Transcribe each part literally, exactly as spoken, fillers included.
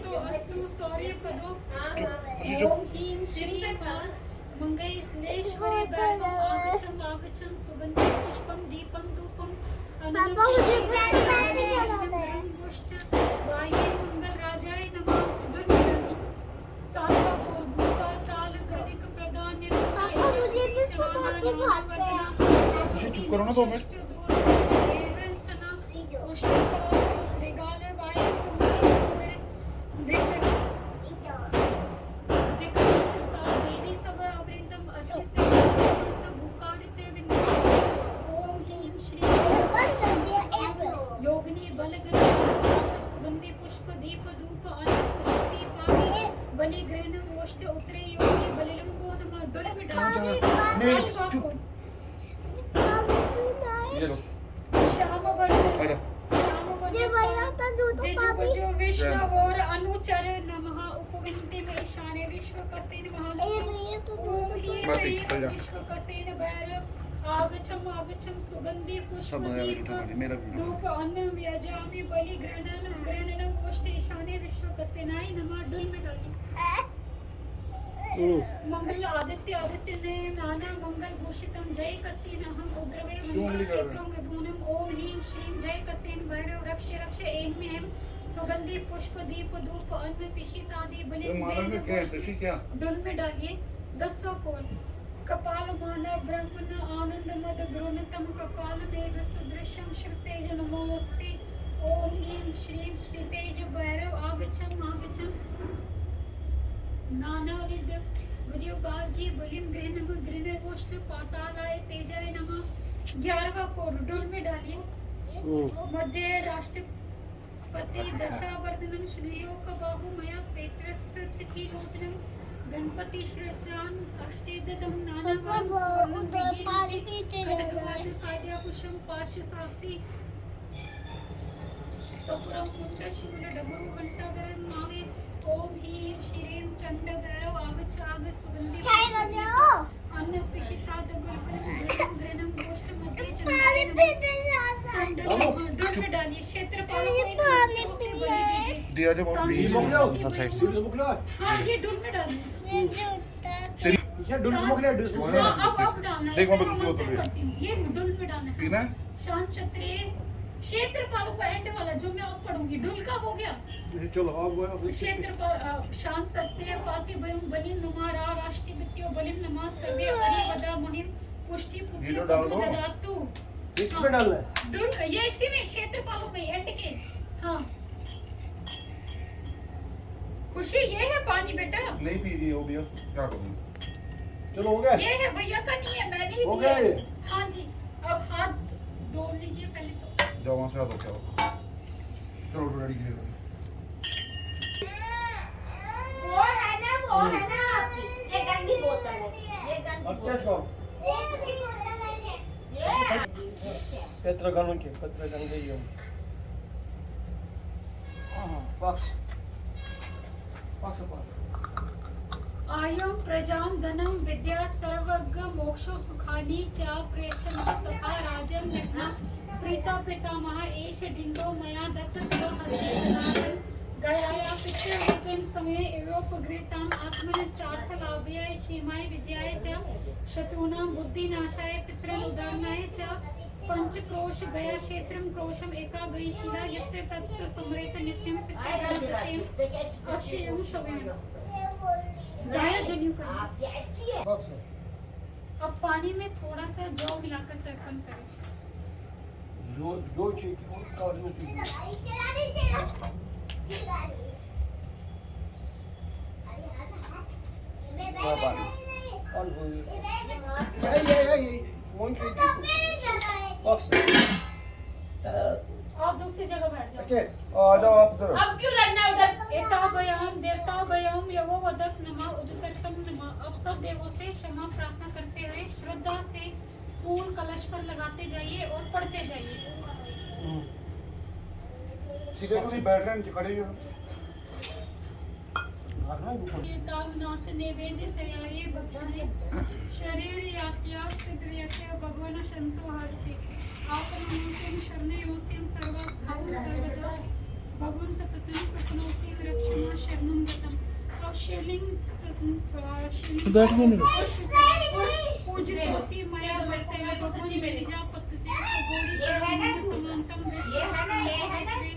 तो अस्तु सौर्यपदो। ओम ह्रीं श्रीं मां मंगलेश्वरी भैरवम् आगच्छम् आगच्छम् सुगंधि पुष्पम दीपम धूपम अन्नम पुष्टि वाये मंगल राजाय नमः। दुर्निरागी सात्वक और भूपा ताल गदिक प्रधान निर्मला मुझे भी पता थी बात है। तुझे चुप करो ना दो मिनट। उष्ण सवास श्रृगाल वायु सुंदर दिक दिक संसिता देवी सब अवृंदम अर्चित भूकारित विन्यास। ओम ह्रीं श्रीं योगिनी बलगन सुगंधि पुष्प दीप धूप अन्न पुष्पी पानी बलि ग्रहण गोष्ठ उत्तरे योगी बलिलंबो नमः। डुल मिटा नहीं, चुप। ये लो। श्याम वर्ण आजा। श्याम वर्ण ये भैया का जूता दिज पापी। बजो विष्णु और अनुचर नमः उपविंति में शाने विश्व कसेन महान। ए भैया तो जूता ओम ह्रीं मत ह्रीं चल जा। विश्व कसेन भैरव आगच्छम आगच्छम सुगंधि पुष्प सब भैया का दीप जूता पानी, मेरा भी उठा धूप अन्न यजामि बलि ग्रहणन ग्रहणन गोष्ठ ईशाने विश्व कसेनाय नमः। डुल मिटा ली। मंगल आदित्य आदित्य ने नाना मंगल भूषितम जय कसेन अहम उद्रवे मंगल क्षेत्रम विभूनम। ओम ह्रीं श्रीं जय कसेन भैरव रक्ष रक्ष एहमेहम सुगंधि पुष्प दीप धूप अन्न पिशितादि बलि ये माला में क्या है? गोष्ठी। तुझे क्या? डुल में डालिए। दसवां कौन? कपाल माला ब्रह्मन आनंद मद गृणतम कपाल मेघ सुदृशम श्रीतेज नमोस्ते। ओम ह्रीं श्रीं श्रीतेज भैरव आगच्छम आगच्छम नानाविध विद्युबाजी बलिम गृहणम गृहणोष्ठ पातालाय तेजाय नमः। ग्यारहवाँ कौन? डुल में डालिए। मध्य राष्ट्रपति दशावर्धनम श्रेयो कबाहु मया पेत्रस्थिति लोचनम गणपति श्रचान अष्टेदम नानावान सुवर्णम उधर पानी पीते खड़गवाद काद्याकुशम पाशसासी सपुरम कुंड शूल डमरू घंटाधर नावे। ओम ह्रीं श्रीं चंड भैरव आगच्छ आगच्छ सुगंधि चाय ला ले आओ। अन्न पिशिता दबल गृहणम गृहणम गोष्ठ मध्य पानी चंड पीते जाता है। चंड डुल में डालिए। क्षेत्रपालों को इन मंत्रों से बलि दीजिए। दिया जब आप सांस बीच में की बोलो। हाँ, ये डुल में डालिए। ये जो तेरी ये डुल में मोकले, डुल में मोकले। हाँ, अब, अब डालना है। देख, वहाँ पे दूसरी बोतल भी है। करती हूँ। ये डुल में डालना है। पीना है? शांत क्षत्रिय क्षेत्रपालों का एंड वाला जो मैं अब पढ़ूंगी, डुल का हो गया। ये चलो, अब वो, अब क्षेत्रपाल, अ, शांत क्षत्रिय पाति बलिम बलिम नमा रा राष्ट्रीय वित्यो बलिम नमा सर्वे अरिवदा महिम पुष्टि ये पुत्र तो डाल दो। ददातु। इसमें डालना है। डुल, ये इसी में क्षेत्रपालों में एंड के। हाँ। खुशी, ये है पानी बेटा। नहीं पी रही हो भैया, क्या करूँ? चलो, हो गया? ये है भैया का, नहीं है, मैंने ही हो दिया गया है। ये? हाँ जी, अब हाथ धो लीजिए पहले तो। जाओ, वहाँ से हाथ धो के आओ। चलो, उठो, डैडी के लिए। वो है ना, वो है ना आपकी, ये गंदी बोतल है, ये गंदी बोतल। अच्छा, छोड़। ये पत्रगण के, पत्रगण के ये। हाँ, हाँ, बॉक्स। Box, box. आयुं प्रजां धनं विद्यां सर्वं मोक्षं सुखानि च। प्रेषन्ति तथा राजन् यज्ञाः प्रीता पितामहः। एष ढिण्डो मया दत्तः शिरो हस्ते ददातु। गयायाः पितृव्यतिं समये एवोपगृहीताम् आत्मनः चार्थलाभाय क्षेमाय विजयाय च शत्रूणां बुद्धिनाशाय पितृन् उद्धरणाय च। पञ्चक्रोश गया क्षेत्रं क्रोशम् एका गयशीला यत्र तत्र स्मरेत् नित्यं पितृगणपतिम्। अक्षयं सौम्यं। दाया जन्यु करना। अब पानी में थोड़ा सा जौ मिलाकर तर्पण करें। जो, जो चीज और काजू की। क्या बात है? और वो ये। ये, ये, ये, ये। कौन सी चीज? बॉक्स। आप दूसरी जगह बैठ जाओ। ओके, आ जाओ आप इधर। अब क्यों लड़ना है उधर? एताभ्यां देवताभ्यां यवोवदक नमः उदकर्तम नमः। अब सब देवों से क्षमा प्रार्थना करते हुए श्रद्धा से फूल कलश पर लगाते जाइए और पढ़ते जाइए। हम्म। सीधे क्यों नहीं बैठ रहे हैं, खड़े ही हो। तामनाथ नैवेद्य सयाये बक्षणे शरीर यात्या सिद्ध यात्या भगवान संतो हर्षे। आपन मोसेम शरणे योसेम सर्वास्थाऊ सर्वदा। भगवान सततं पटनोसेम रक्षमा शरणं गतम्। अब शिवलिंग, अ, शिवलिंग बैठ गए ना। पूजितोऽसि मया भक्तेन भगवन् गिरिजापतये। सगौरी प्रणमन्त समान्तं विष्णोः शम्भो।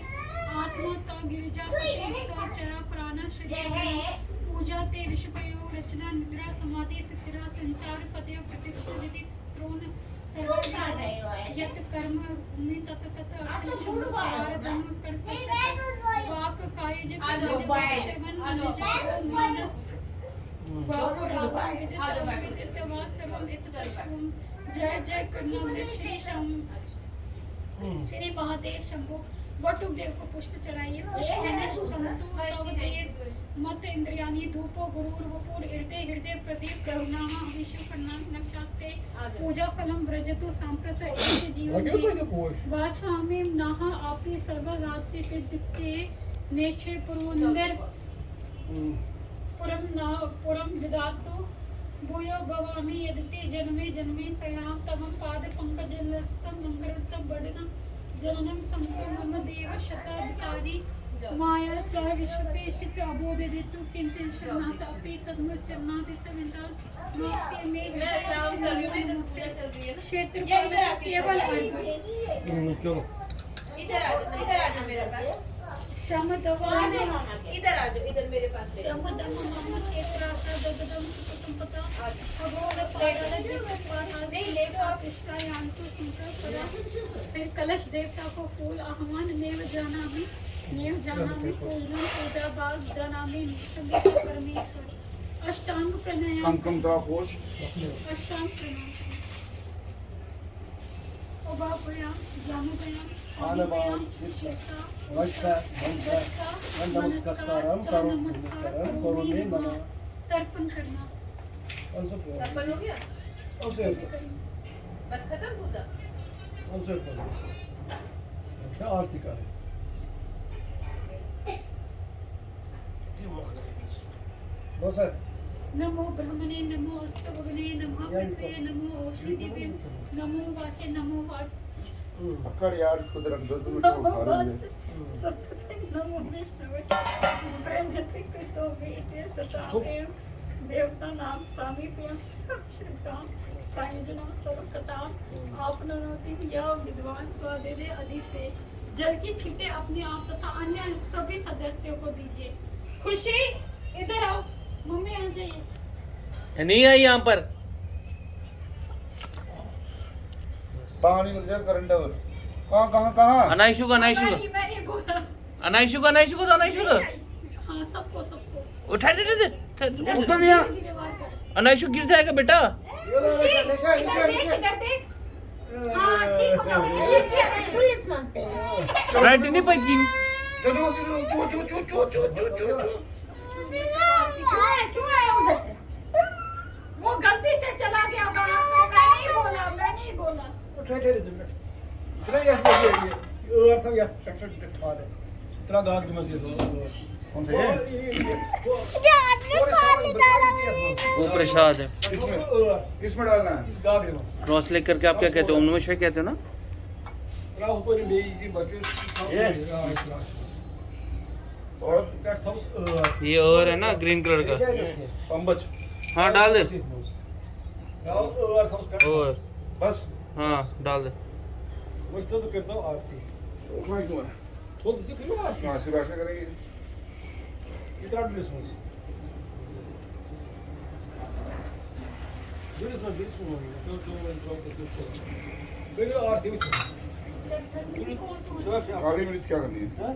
आत्मा ता गिरिजापते स चरा प्राणा शरीरं। पूजा ते ऋषभयो रचना निद्रा समाधि स्थिरा। संचार पदयो प्रत्यक्ष विदित त्रोण सर्व यत कर्म भूमि तत तत अखिल शंभु पारदम कर्त वाक काय जित सेवन मानस वाक राग विदित अविदित वा सर्वम इत पशुम। जय जय करुणामय श्री शंभु। श्री महादेव शंभो। बटुक देव को पुष्प चढ़ाइए। पुष्प में संतो तव देव मत इंद्रियाणी धूपो गुरूर वपूर हृदय हृदय प्रदीप करुणामा अभिषेक प्रणामी नक्षाते पूजा फलम व्रजतु सांप्रत ऐसे जीवन में वाछामी नाह आपी सर्व रात्रि पे दित्ते नेछे पुरंदर पुरम ना पुरम विधातु भूयो भवामि यदि ते जन्मे जन्मे सयां तवं पाद पंकजलस्तम मंगलतम बड़ना जननम संतो मम देव शताधिकारी माया च विश्वपे चित अबोध ऋतु किंचन शरणात अपि तन्म चरणादित विंदा माते में क्षेत्र केवल अर्घ। चलो। इधर आ जाओ, इधर आ जाओ मेरे पास। शम दम इधर आ जाओ, इधर मेरे पास। शम दम मम क्षेत्राशा दगदम सुख संपदा। अघोर पाताल जगत पाताल। नहीं, लेटो आप। इष्टा यांतु संकर पदा। फिर कलश देवता को फूल आह्वान नेव जानामि, नेव जानामि पूजनम पूजा भाग जानामि संगीत परमेश्वर। अष्टांग प्राणायाम। कम कम दा पोश। अष्टांग प्राणायाम। उभाभ्याम, जानुभ्याम, आनवाम, शिरसा, वत्सा, वंसा, नमस्कारम करो, नमस्कारम करो में नमः। तर्पण करना। कौन सा पूरा? तर्पण हो गया? कौन से? बस खत्म पूजा। कौन से पूरा? अच्छा, आरती का है। बस है। नमो ब्रह्मणे नमो अस्तभगने नमः पृथ्वे नमो ओषधीभ्ये नमो वाचे नमो वाच पकड़ यार इसको जरा दस मिनट में उठा लेंगे। सप्तते नमो विष्णवे प्रेम कृतो वेटे सतावेम देवता नाम सामीप्यम सक्षिताम संयोजनम सर्वकताम आपनोति या विद्वान स्वादेले अधीते। जल की छींटे अपने आप तथा अन्य सभी सदस्यों को दीजिए। खुशी, इधर आओ, मम्मी आ जाइए। नहीं आई यहाँ पर। पानी लग जाए करंट और कहाँ कहाँ कहाँ? अनाइशु को अनाइशु को नहीं, मैं नहीं बोला। अनाइशु को अनाइशु को तो अनाइशु को। हाँ, सबको, सबको। उठा दे, उठा दे, उठा दे। उधर नहीं आ। धीरे धीरे बात कर। अनाइशु गिर जाएगा बेटा। ये लो, निशा, निशा, इधर देख, निशा। इधर देख। हाँ, ठीक हो जाओगे। इसे, इसे। पुलिस मांगते हैं। राइट नहीं पाई। चलो, चलो, चलो, चलो। चूहे, चूहे उधर से। वो गलती से चला गया बाहर, तो मैं नहीं बोला, मैं नहीं बोला। उठा दे, उठा दे। इतना यार, ये, ये, ये, और सब यार, शट, शट, शट, खा दे। इतना गाग दिमाग से दो। कौन सा ये? ये, ये, वो, और सामान बता दिया था। वो प्रसाद है। इसमें, इसमें डालना है। इस गाग दिमाग। क्रॉस लेग करके आप क्या कहते हो? ओम नमः शिवाय कहते हो ना? राहु पर मेरी जी बच्चे। ये? हाँ, इस तरह। और पेट था उस, अ, ये और है ना, ग्रीन कलर का। पंबच। हाँ, डाल दे। राहु, अ, था उसका। और बस। हाँ, डाल दे। वही तो करता हूँ आरती। उठना क्यों है? थोड़ी सी करियो आरती। हाँ, सिर्फ ऐसा करेंगे। इतना ड्रेस में। ड्रेस में, ड्रेस में। जो, जो, जो, जो, जो, जो। मेरे आरती उठ। काली मिर्च क्या करनी है? हाँ?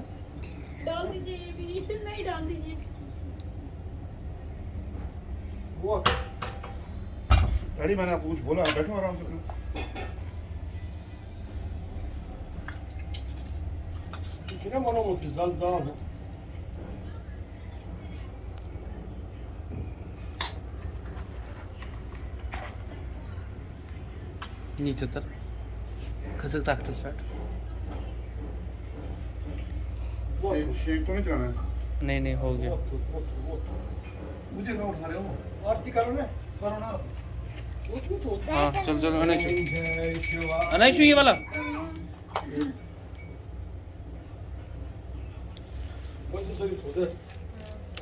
डाल दीजिए, ये भी इसी में ही डाल दीजिए। वो डैडी, मैंने आपको कुछ बोला है, बैठो आराम से अपना। कितना मनो होती, जल, जल। نیٖچو تَل۔ کھٔسٕکھ تَختَس پٮ۪ٹھ۔ शेक, शेक तो नहीं चलाना है? नहीं, नहीं, हो गया। मुझे कहाँ उठा रहे हो? आरती करो ना। करो ना। वो क्यों तो? हाँ, चलो, चलो, अनाइशु। जय शिवा। अनाइशु, ये वाला। वो तो सही तो दे।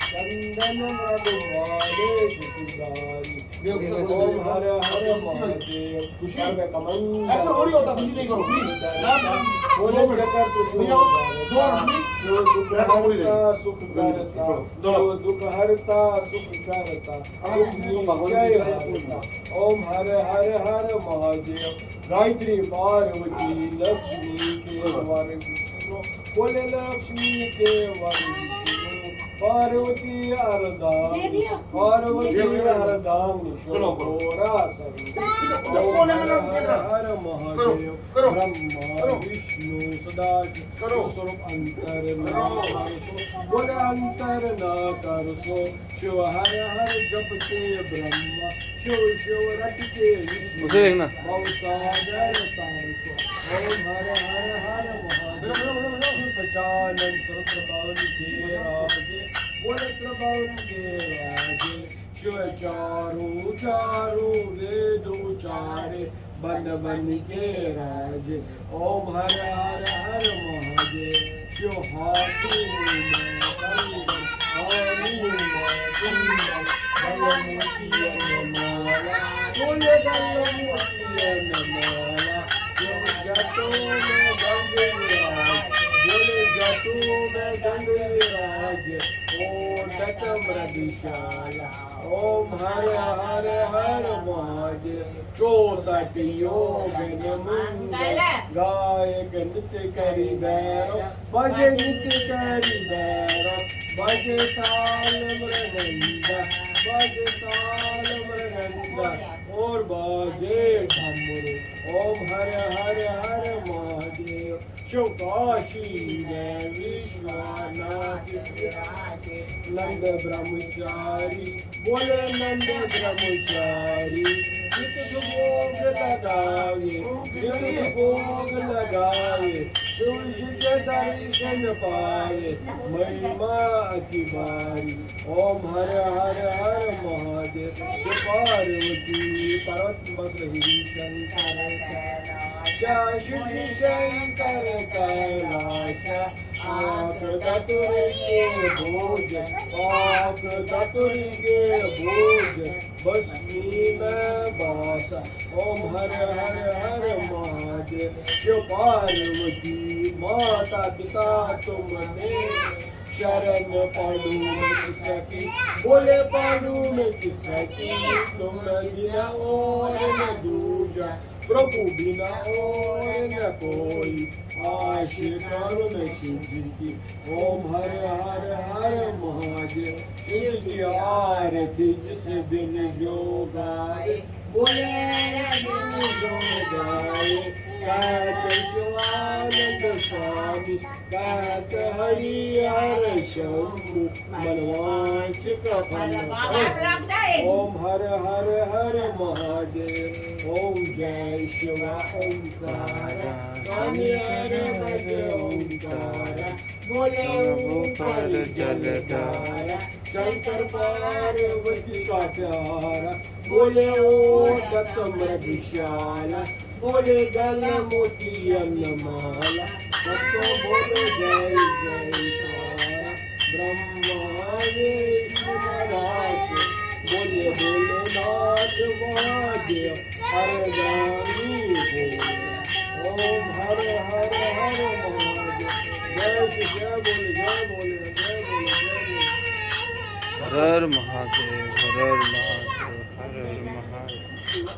चंदन मृदु माले जसुधारी। ओम हर हर महादेव। सर्व कमंडल। ऐसा थोड़ी होता, कुछ नहीं करो, please। ना, ना। बोले जगत भैया, दो मिनट, please। जो दुख हरता सुख करता, जो दुख हरता सुख करता, दुख जय हरता। ओम हर हर हर महादेव। गायत्री पार्वती लक्ष्मी के वर विष्णु, बोले लक्ष्मी के वर विष्णु, पार्वती अरदान, पार्वती अरदान, शंभोरा सहित। ओम हर हर महादेव। ब्रह्मा विष्णु सदा शिव स्वरूप अंतर ना कर सो, बोले अंतर ना कर सो। शिव हर हर जपते ब्रह्मा, शिव शिव रटते विष्णु। उसे देखना। भवसागर तार सो। ओम हर हर हर महादेव। शिव सचानन सर्व प्रभु के राजे, बोले प्रभु के राजे। शिव चारू चारू वेद उचारे, बन बन के राज। ओम हर हर हर महादेव। शिव हाथी में कंगन, हाथी में कुंडल, गले में मोतियन माला। बोले गले में मोतियन माला। शिव जटों में गंगराज, बोले जटों में गंगराज। ओ जट मृदुशाला। ओम हर हर हर महादेव। चौसठ योजन मंगल, गायक नृत्य करी भैरव, बजे नृत्य करी भैरव, बजे ताल मृदंग, बजे ताल मृदंग और बजे डमरू। ओम हर हर हर महादेव। शिव काशी में विश्वनाथ विराजे, नंद ब्रह्मचारी, बोले नंद ब्रह्मचारी। विद्युत भोग लगावे, विद्युत भोग लगावे, शिव जी के दर्शन पावे, महिमा अति भारी। ओम हर हर हर महादेव। शिव पार्वती पर्वत मत ही शंकर कैलाश, शिव शंकर कैलाश। आंख धतुर के भोज, आंख धतुर के भोज, भस्मी में बास। ओम हर हर हर महादेव। शिव पार्वती माता पिता तुम में, शरण पड़ू मैं किसकी, बोले पड़ू मैं किसकी, तुम बिना और न दूजा, प्रभु बिना और न कोई, आशिक करुण सिद्धि की। ओम हर हर हर महादेव। इनकी आरती जिस दिन जो गाए, बोले बिन जो गाए, कहत शिवानंद स्वामी, कहत हरि हर शंभु, मनवांछित फल पाए। ओम हर हर हर महादेव। ओम जय शिवा ओंकारा, स्वामी हर भज ओंकारा। बोले ऊपर जलधारा, शंकर पार्वती का प्यारा। बोले ओम कमर विशाला, बोले गल मोतियन माला। सबको बोले जय जयकारा। ब्रह्मा विष्णु महेश, बोले भोलेनाथ महादेव, हरदानी बोले। ओम हर हर हर महादेव। जय श्री जय बोले, जय बोले, जय बोले, जय बोले। हर हर महादेव, हर हर महादेव, हर हर महादेव।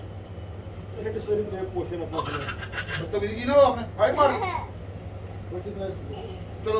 بدتمیزی کی نا آپ نے، بھائی مار۔